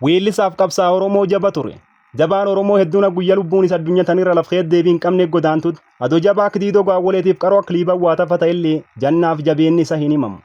Weellisaaf qabsaa'aa Oromoo jaba ture. Jabaan Oromoo hedduun guyyaa lubbuun isa addunyaa tanirra lafee deebii hin qabne godaantut. Adoo jabaa akka Diidoo Gaawwoleetiif qaroo akka Liiban waa tafa ta'ellee jannaaf jabeenni isa hin himamu.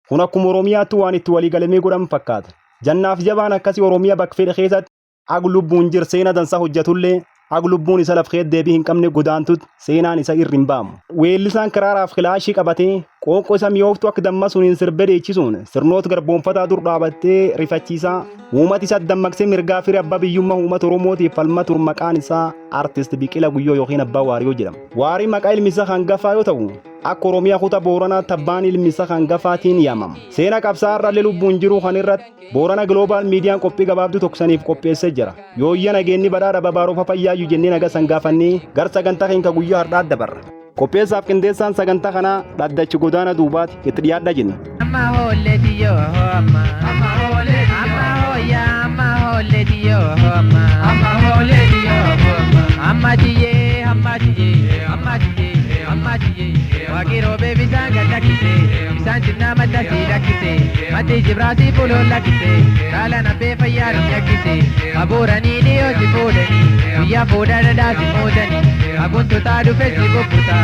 Kun akkuma Oromiyaatti waan itti waliigalamee godhamu fakkaata. Jannaaf jabaan akkasii Oromiyaa bakka fedhe keessatti ag lubbuun jir seena dansaa hojjetullee ag lubbuun isa lafee deebii hin qabne godaantut seenaan isa irri hin baamu. Weellisaan kiraaraaf kilaashii qabatee qooqoo isa mi'ooftu akka damma suniin sirbee dheechisuun sirnoota garboonfataa dur dhaabattee rifachiisaa uummata isa dammaqsee mirgaa fi abbaa biyyummaa uummata Oromootiif falma tur maqaan isaa Artist Biqila Guyyoo yookiin Abbaa Waariyoo jedhama. Waarii maqaa ilmi isaa hangafaa yoo ta'u akka Oromiyaa kutaa Booranaatti abbaan ilmi isaa hangafaatiin yaamama. Seena qabsaa har'allee lubbuun jiru kan irratti Boorana Global Miidiyaan qophii gabaabduu tokkosaniif qopheessee jira. Yooyya nageenyi badhaadha babaaroofa fayyaayyuu jennee naga san gaafannee gar sagantaa keenya guyyaa har'aa dabarra. Qopheessaaf qindeessaan sagantaa kanaa dhaddachi godaana duubaati itti dhiyaadha jenna. Amma hoolleeti yoo amma. Amma hoolleeti amma hooyyaa amma hoolleeti yoo amma. Amma hoolleeti yoo amma. Amma tiyyee amma tiyyee amma tiyyee amma tiyyee. Waaqii roobee bisaan gad lakkise bisaan cinnaa madda sii lakkise maddi jibraasii fuloon lakkise saala nabbee fayyaa nu yakkise abuuranii dhiyoo si fuudhanii guyyaa fuudha dhadhaa si muudanii aguntutaa dhufe si bubbuta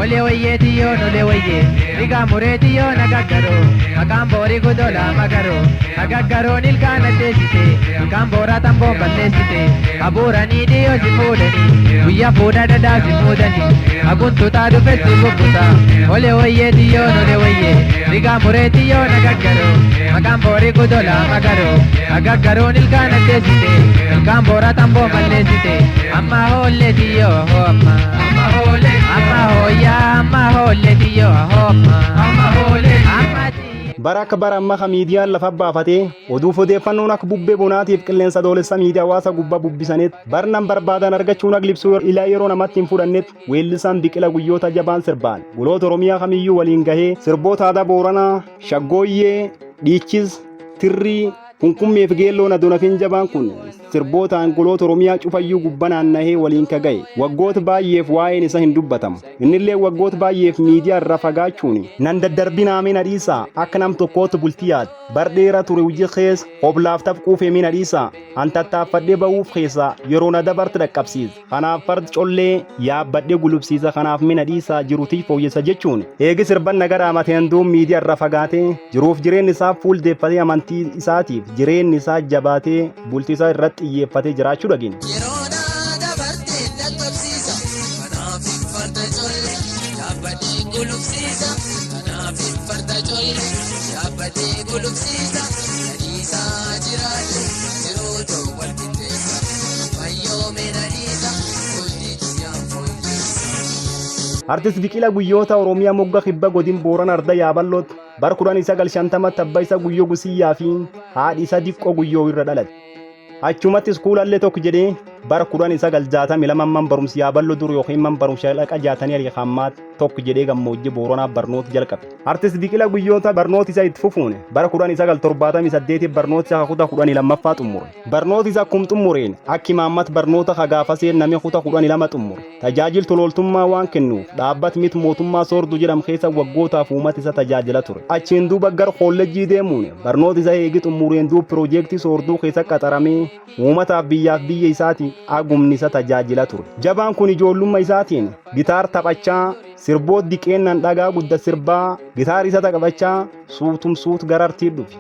olee wayyee tiyyoo nolee wayyee rigaa muree tiyyoo nagaggaroo maqaan boorii gudolaa magaroo nagaggaroon ilkaan addeessite ilkaan booraa tamboon balleessite abuuranii dhiyoo si fuudhanii guyyaa fuudha dhadhaa si muudanii aguntutaa dhufe si bubbuta olee wayyee tiyyoo nolee wayyee rigaa muree tiyyoo nagaggaroo maqaan boorii gudolaa magaroo nagaggaroon ilkaan addeessite ilkaan booraa tamboon balleessite amma hoollee tiyyoo amma amma hoollee amma hooyyaa amma hoollee tiyyoo amma amma hoollee amma Bara akka bara amma ka miidiyaan lafa baafatee oduuf odeeffannoon akka bubbee bonaatiif qilleensa doolessa miidiyaa hawaasa gubbaa bubbisaneet barnan barbaadan argachuun aglibsuu ilaa yeroo namatti hin fudhannetti weellisaan Biqila Guyyoota jabaan sirbaan goloota Oromiyaa kamiyyuu waliin gahee sirboota aadaa Booranaa, Shaggooyyee, Dhiichis, Tirrii, Kunkummeef Geelloon Adonafin jabaan kun sirbootaan goloota Oromiyaa cufayyuu gubbaa naannahee waliin ka ga'e waggoota baay'eef waa'een isa hin dubbatamu. Innillee waggoota baay'eef miidiyaa irraa fagaachuun nan daddarbinaa mina dhiisaa akka nam tokkootti bultii yaad bar dheeraa ture hojii keessa hoblaaf taf quufee mina dhiisaa an tattaaffadhee ba'uuf keessa yeroo na dabarte dhaqqabsiisa. Kanaaf fardi collee yaabbadhee gulubsiisa kanaaf mina dhiisaa jirutii fooyyessa jechuun eegi sirban nagaraa mateen duub miidiyaa irraa fagaatee jiruuf jireenyi isaa fuuldeeffatee amantii isaatiif jireenyi isaa jabaatee bultii isaa irratti xiyyeeffatee jiraachuu dhageenya. Yeroodhaa dabartee dhaqqabsiisa. Kanaaf farda collee yaabbadhee gulufsiisa. Kanaaf farda collee yaabbadhee gulufsiisa. Nadiisaa jiraadhu jiruu ta'u wal qixxeessa. Fayyoomee nadiisa bultii kiyyaan fooyyessa. Artist Biqila Guyyoota Oromiyaa mogga kibba godin Booran Arda Yaabalootti bara 1950tti abbaa isaa Guyyoo Gusiyyaa fi haadhi isaa Diqqoo Guyyoo irra dhalate. Achumatti iskuulallee tokko jedhee bara 1962 man barumsi Yaaballoo dur yookiin man barumsa dhaqa jaatanii ariikammaatti tokko jedhee gammoojjii Booranaa barnoota jalqabe. Artist Biqila Guyyoota barnoota isaa itti fufuun bara 1978 barnoota isaa kutaa 12ffaa xumure. Barnoota isaa akkuma xumureen akka imaammat barnoota hagaafasee namni kutaa 12 xumure. Tajaajila tolooltummaa waan kennuuf dhaabbata miti mootummaa soorduu jedhamu keessa waggootaaf uummata isa tajaajila ture. Achiin duuba gara koolleejjii deemuun barnoota isaa eegi xumureen duuba piroojeektii soorduu keessa qaxaramee uummataaf biyyaaf biyya isaati agumni isa tajaajila ture. Jabaan kun ijoollummaa isaatiin gitaar taphachaa sirboota diqeennan dhagaa gudda sirbaa gitaar isa taphachaa suutum suut gara artii dhufe.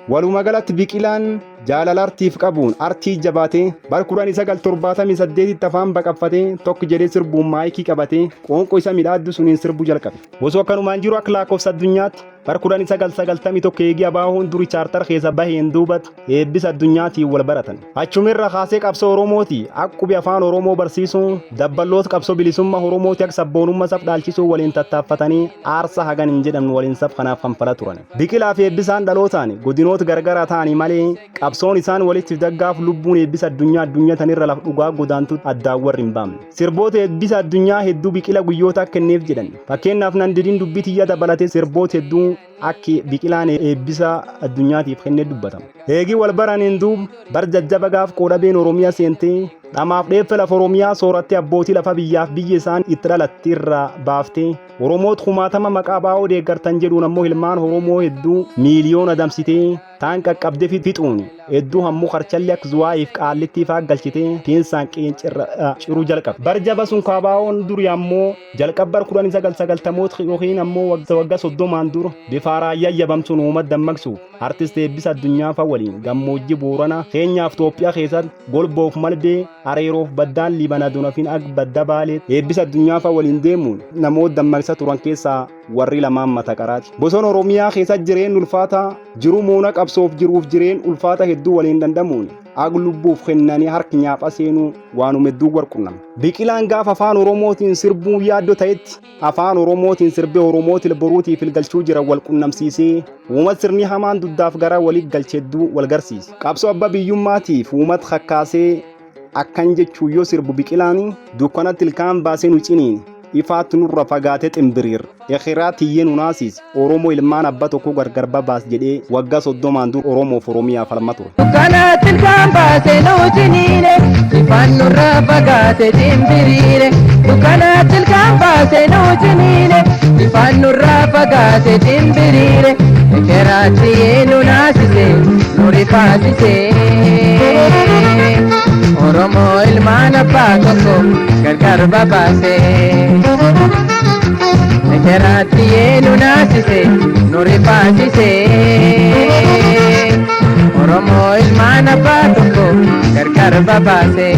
Walumaa galatti Biqilaan jaalala artiif qabuun artii jabaatee bara 1978 afaan baqaffatee tokko jedhee sirbuun maayikii qabatee qoonqoo isa midhaaddu suniin sirbuu jalqabe. Osoo akkanumaan jiru akka lakkoofsa addunyaatti bara 1991 eegii abaahoon duri chaartar keessa baheen duubatti eebbisa addunyaatiin wal baratan. Achumirra kaasee qabsoo Oromooti akkube afaan Oromoo barsiisuu dabballoota qabsoo bilisummaa Oromooti akka sabboonummaa saf dhaalchisuu waliin tattaaffatanii aarsaa hagan hin jedhamne waliin saf kanaaf kanfala turan. Biqilaa fi eebbisaan dhalootaan godinoota garagaraa ta'anii malee qabsoon isaan walitti daggaaf lubbuun eebbisa addunyaa addunyaa tanirra laf dhugaa godaantu addaan warri hin baamne. Sirboota eebbisa addunyaa hedduu Biqila Guyyoota akka kenneef jedhan. Fakkeenyaaf nan didin dubbii tiyya dabalatee sirboota hedduu akka Biqilaan eebbisa addunyaatiif kennee dubbatama. Eegii wal baraniin duub bar jajjaba gaaf qoodhabeen Oromiyaa seentee dhamaaf dheeffe lafa Oromiyaa soorattee abbootii lafa biyyaaf biyya isaan itti dhalatti irraa baaftee Oromoot kumaatama maqaa baa'oo deeggartan jedhuun ammoo ilmaan Oromoo hedduu miiliyoona adamsitee taan qaqqabde fixuun hedduu hammuu karchalli akka zuwaayiif qaallittii faa galchitee piinsaan qeencirra ciruu jalqabe. Bar jaba sun kaabaa'oon duri ammoo jalqabbar 1990moota yookiin ammoo waggaa 30n dura bifa raayyaa yabbamsuun uummata dammaqsuuf artist Eebbisa Addunyaa fa'a waliin gammoojjii Booranaa Keenyaaf Itoophiyaa keessatti golboof malbee areeroof baddaan Liibana Donafin ak badda Baalee Eebbisa Addunyaa fa'a waliin deemuun namoota dammaqsa turan keessaa warri lamaan mata qaraati. Bosona Oromiyaa keessa jireen ulfaataa jiru moona qabsoof jiruuf jireen ulfaata hedduu waliin danda'amuun ag lubbuuf kennanii harki nyaapha seenuu waanuma hedduu warqunname. Biqilaan gaafa afaan Oromootiin sirbuu yaaddoo ta'etti afaan Oromootiin sirbee Oromootil boruutiif ilgalchuu jira wal qunnamsiisee uummata sirni hamaan duddaaf gara walii galche hedduu wal garsiise. Qabsoo abbaa biyyummaatiif uummata kakkaasee akkan jechuu yoo sirbu biqilaan dukkanatti ilkaan baasee nu ciniin ifaatti nurra fagaatee ximbiriir ekiraa tiyyee nu naasiis Oromoo ilmaan abba tokko gargar babaas jedhee waggaa 30n dur Oromoof Oromiyaa falma ture. Dukkanatti ilkaan baasee nu ciniine ifaan nurraa fagaate ximbiriire. Dukkanatti ilkaan baasee nu ciniine ifaan nurraa fagaate ximbiriire. Ekeraatti nu naasise nu rifaasise. Oromoo ilmaan abbaa tokko gargar babaase. Ekeraatti nu naasise nu rifaasise. Oromoo ilmaan abbaa tokko gargar babaase.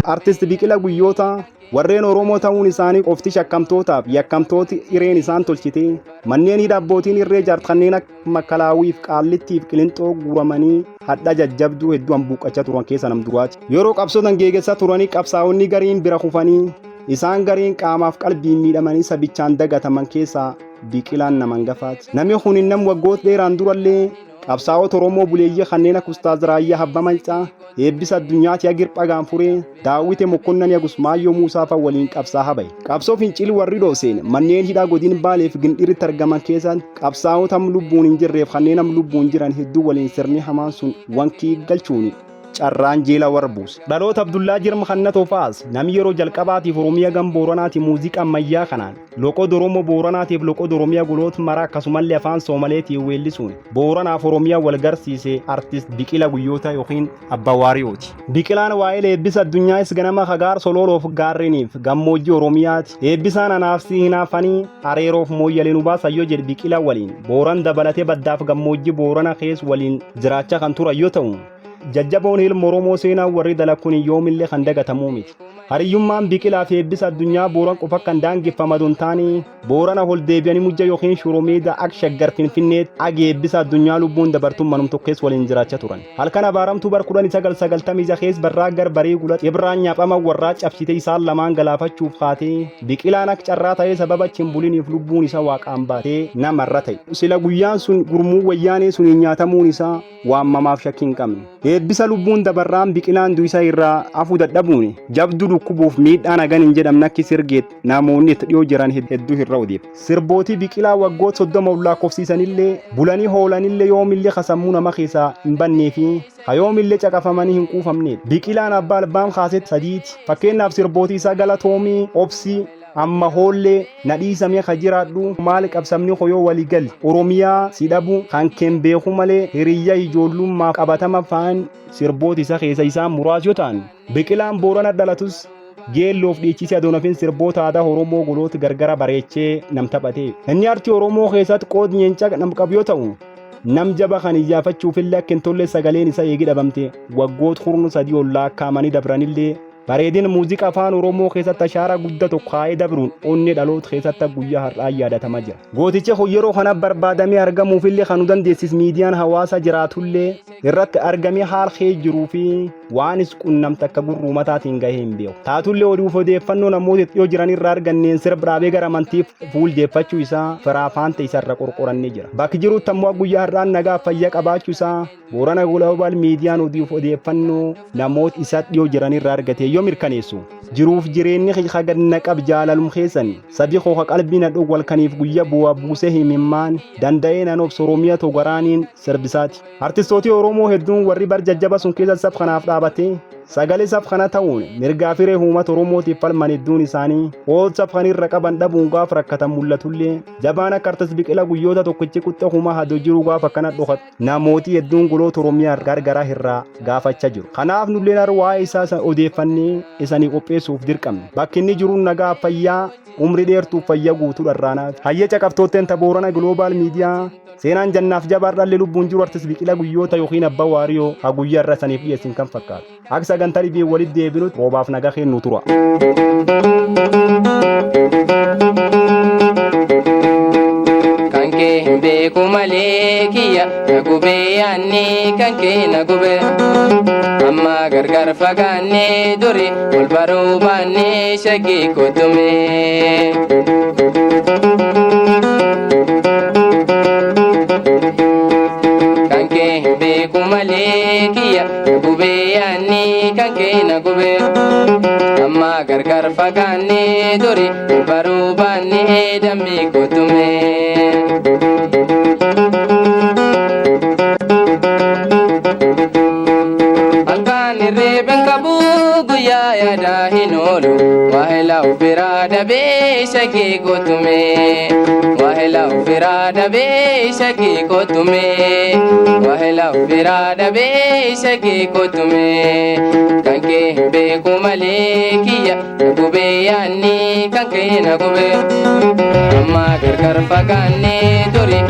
Artist Biqila Guyyoota warreen Oromoo ta'uun isaanii qofti shakkamtootaaf yakkamtooti hireen isaan tolchite manneen hidha abbootiin irree jaart kanneen akka makalaawiif qaallittiif qilinxoo guuramanii hadha jajjabduu hedduu hambuuqqachaa turan keessa nam duraati. Yeroo qabsootan geeggessaa turanii qabsaa'onni gariin bira kufanii isaan gariin qaamaaf qalbiin miidhamanii sabichaan dagataman keessaa Biqilaan nama hangafaati. Namni kun nam waggoota dheeraan durallee qabsaa'ota Oromoo buleeyyii kanneen akka Ustaaz Raayyaa Abbaa Mancaa, Eebbisa Addunyaati Agir Phagaanfuree, Daawwite Mokkonnani Agusmaayyoo Muusaa fa'a waliin qabsaa'aa bahe. Qabsoo fincil warri dhooseen manneen hidhaa godin Baaleef Gindhiritti argaman keessaan qabsaa'ota am lubbuun hin jirreef kanneen am lubbuun jiran hedduu waliin sirni hamaan sun wankii galchuuni carraan jeela warra buuse. Dhaloota Abdullaa Jirma Kannatoo fa'aas namni yeroo jalqabaatiif Oromiyaa gam Booranaati muuziqaa ammayyaa kanaan loqoda Oromoo Booranaatiif loqoda Oromiyaa goloota maraa akkasumallee afaan Soomaleetiin weellisuun Booranaaf Oromiyaa wal garsiise artist Biqila Guyyoota yookiin Abbaa Waariyooti. Biqilaan waa'ee Eebbisa Addunyaayis ganama hagaar sololoof gaarreniif gammoojjii Oromiyaati. Eebbisaan anaaf si hinaafanii areeroof mooyyalee nu baasan yoo jedhe Biqila waliin Booran dabalatee baddaaf gammoojjii Boorana keessa waliin jiraachaa kan turan yoo ta'u jajjaboon ilma Oromoo seenaa warri dalakuun yoomillee kan dagatamuu miti. Hariyyummaan Biqilaa fi Eebbisa Addunyaa Booran qofa kan daangeffamadu hin taane Boorana ol deebi'anii mujja yookiin shuromeeda ak shaggar Finfinneetti ag Eebbisa Addunyaa lubbuun dabartuun manum tokkees waliin jiraachaa turan. Halkan abaaramtuu bar 1996 keessa barraa gar barii gula Ibraan nyaaphama warraa cabsite isaan lamaan galaafachuuf kaatee Biqilaan ak carraa ta'ee sababa achi hin buliniif lubbuun isa waaqaan baatee namarra ta'e. Sila guyyaan sun gurmuu wayyaanee suniin nyaatamuun isaa waamamaaf shakkii hin qabne. Eebbisa lubbuun dabarraan Biqilaan du'isa irraa hafuu dadhabuun jabduu dhukkubuuf miidhaan hagan hin jedhamne akki sirgeet namoonni itti dhiyoo jiran hedduu irra odeef. Sirbootii Biqilaa waggoota 30 ol lakkoofsiisanillee bulanii hoolanillee yoomillee ka sammuu nama keessaa hin bannee fi ka yoomillee caqafamanii hin quufamnedha. Biqilaan abbaa albaam kaaset sadiiti. Fakkeenyaaf sirbootii isaa galatoomii, obsii, amma hoollee nadhiisamee ka jiraadhu maal qabsamni koyoo walii gali Oromiyaa si dhabu kan keen beeku malee hiriyya ijoollummaa qabatama faan sirbooti isa keessa isaan muraas yoo ta'an Biqilaan Boorana dhalatus geelloof dhiichisee adoonafin sirboota aadaa Oromoo goloota gargara bareechee nam taphate. Inni artii Oromoo keessatti qood nyeenca nam qabu yoo ta'u nam jaba kan iyyaafachuufillee akka hin tolle sagaleen isa eegi dhabamte waggoota kurnu sadii ol lakkaa'amanii dabranillee Bareedina muuziqaa afaan Oromoo keessatti ashaaraa guddaa tokko kaa'ee dabruun onnee dhaloota keessatti guyyaa har'aa yaadatamaa jira. Gootichi kun yeroo kana barbaadamee argamuufillee kan nu dandeessis miidiyaan hawaasaa jiraatullee irratti argamee haal kee jiruu fi waanis qunnamte akka gurruu mataatiin gahee hin beeku. Taatullee oduuf odeeffannoo namoota dhiyoo jiran irraa arganneen sirba dhaabee gara amantiif fuuldeeffachuu isaa firaafaanta isarra qorqorannee jira. Bakki jirutti ammoo guyyaa har'aan nagaa fayyaa qabaachuu isaa Boorana Global miidiyaan oduuf odeeffannoo namoota isa dhiyoo jiran irraa argate yoo mirkaneessu jiruuf jireenyi haganna qab jaalalum keessan sabi koo qalbii na dhowwal kaniif guyya bu'aa buusee himimmaan danda'ee nan obsa Oromiyaa togaraaniin sirbisaati. Artistootii Oromoo hedduun warri bar jajjaba sun keessa sab kanaaf dhaabatee sagalee sab kana ta'uun mirgaa firee uummata Oromootiif falman hedduun isaanii ool sab kanirra qaban dhabuun gaaf rakkatan mul'atullee jabaan akka artist Biqila guyyoota tokkichi quxxa humaa hadoo jiru gaaf akkana dhokatu namooti hedduun goloota Oromiyaa gargaraa irraa gaafachaa jiru. Kanaaf nulleen har waa'ee isaa odeeffannee isanii qopheessuuf dirqamne. Bakki inni jiru nagaa fayyaa umri dheertuuf fayyaa guutuu dharraanaaf. Hayya caqabtootteen Boorana Global Miidiyaa seenaan jannaaf jabaar dhalli lubbuun jiru artist Biqila guyyoota yookiin abbaa waariyoo haa guyyaa irra saniif dhiyeessin kan fakkaatu. Akka sagantaa dhibiin walitti deebinutti roobaaf nagaa kennu tura. Kan kee hin beeku malee kiyya na gubee yaanni kan kee na gube. Amma gargar fagaannee duri wal baruu baannee shaggii kottume. Kan kee hin beeku malee kiyya na gubee yaanni kan kee na gube. Amma gargar fagaannee duri wal baruu baannee dambii kottume. Halkan hirriban qabu guyyaa yaadaa hin oolu. Waahila ofiraa dhabee shaggii kottume. Waahila ofiraa dhabee shaggii kottume. Waahila ofiraa dhabee shaggii kottume. Kan kee hin beeku malee kiyya na gubee yaanni kan kee na gube. Amma gargar fagaannee duri